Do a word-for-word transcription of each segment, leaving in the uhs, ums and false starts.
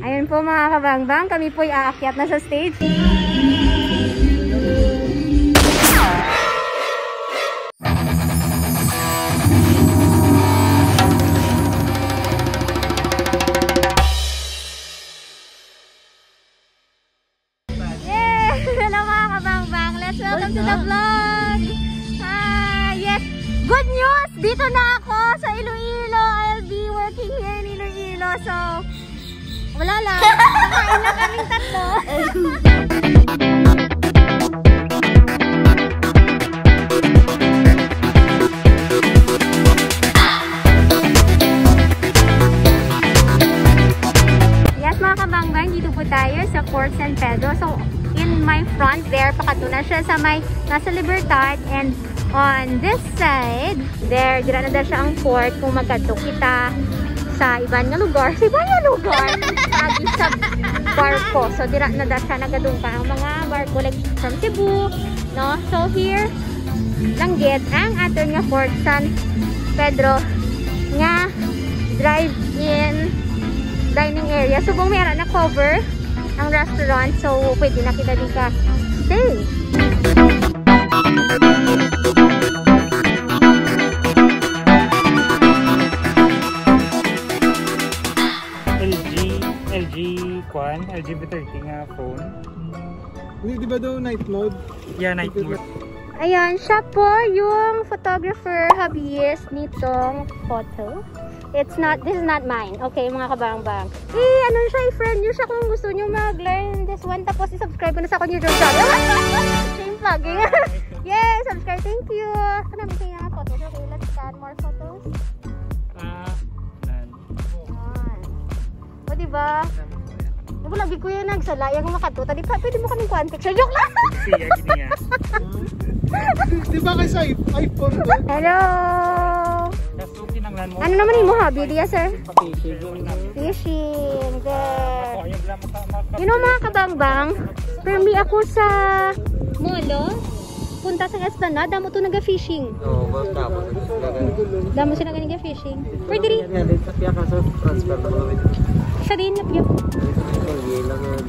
Ayan po, mga kabangbang, kami po'y aakyat na sa stage. Yay! Hello, mga kabangbang. Let's welcome to the vlog. Ah, yes. Good news! Dito na ako sa Iloilo. I'll be working here in Iloilo. So, wala lang. Kakain lang kaming tatlo. Yes, mga kabangbang, dito po tayo sa Fort San Pedro. So, in my front there, pakadto na siya sa may, nasa Libertad. And on this side, there, dira na daw siya ang fort kung magkadto kita sa iban nga lugar. Sa iban nga lugar, agi sa barko. So, dira na daw siya nagadungka ang mga barko, like, from Cebu, no? So, here, lang gid ang aton nga Fort San Pedro nga drive-in dining area. Subong may ara na cover ang restaurant, so pwede na kita di ka stay. L G, L G, kwan, L G B thirty nga phone. Hindi, di ba daw night mode? Yeah, night mode. Ayan, siya po yung photographer, hobbyist nitong photo. It's not, this is not mine. Okay, mga kabangbang. Eh, ano siya, i-friend nyo siya kung gusto nyo mag-learn this one. Tapos, i-subscribe ko na sa akong YouTube channel. Shame vlogging. Yay, subscribe. Thank you. Ano ba yung mga photos? Okay, let's scan more photos. Ah, nan. Yan. O, di ba? Wala, di ko yan nagsala. Yung makatuta, di pa, pwede mo kaming kuhaan picture. Joke lang! Siya, gini yan. Di, di ba kay sa i-, iPhone to? Hello! Kaso, kinanglan mo. Ano naman yung hobby diya, sir? Fishing. Fishing. There. Makuha yung lang maka-, maka- You know, mga kabangbang, permi ako sa molo. Punta sa Esplanade, damo to naga-fishing. Oo, boss, tapos, talaga. Damo sila gani ga-fishing. Pwede rin. Yan, din sa piyak, sa transfer na mga wait. Sa din, napiyak. Sa Moliere lang, ano.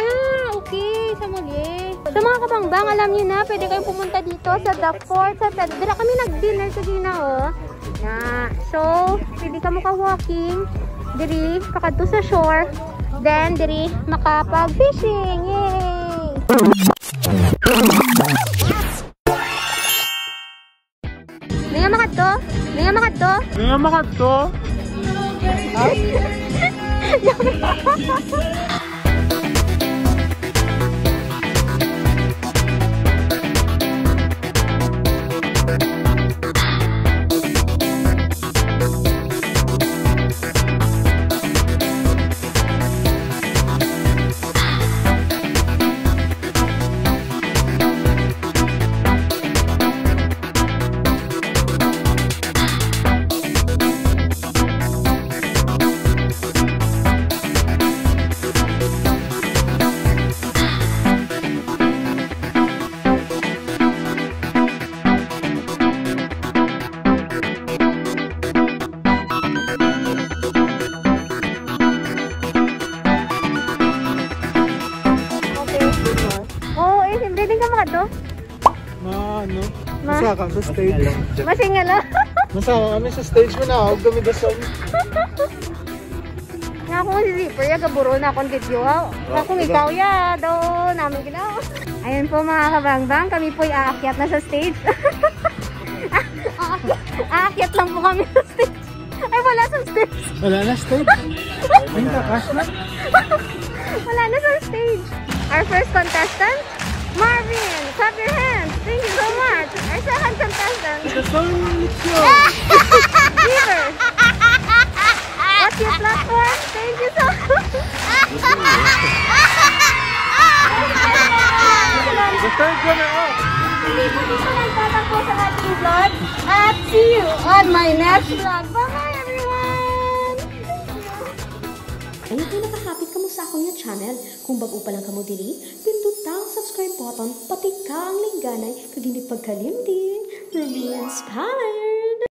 Ah, okay, sa Moliere. Sa mga kabangbang, alam niyo na, pwede kayong pumunta dito sa The Fort. Sa, dira kami nag-dinner sa Gina, oh. Na. So, pwede ka mo ka-walking. Diri, pakadto sa shore. Then, diri, makapag-fishing. Yay! Nga makadto? Nga makadto? Nga makadto? Okay. Oh, eh, siyempre, din ka makadto? Ma, ano? Ma- Masa ka sa stage? Masingalo. Masa kami sa stage mo na, huwag kami dason. Nga ako si Zipper, ya, gaburo na akong video, ha? Nga kung ikaw, ya, daw namin ginawa. Ayun po, mga kabangbang, kami po'y aakyat na sa stage. Aakyat, aakyat lang po kami sa stage. Ay, wala sa stage. Wala na stage. Ay, nakakas na. Wala na sa stage. Our first contestant, Marvin, clap your hands. Thank you so much. Our second contestant, Sa Song Mitchell. River. What's your platform? Thank you so much. The third runner-up. Hindi po dito nagtatapos ang ating vlog. At see you on my next vlog. Bye-bye, everyone! Ayaw kay nakahapit kamo sa akon nga channel. Kung bag-o pa lang kamo diri, pinduta ang subscribe button, patika ang lingganay, kag hindi pagkalimti, remain inspired!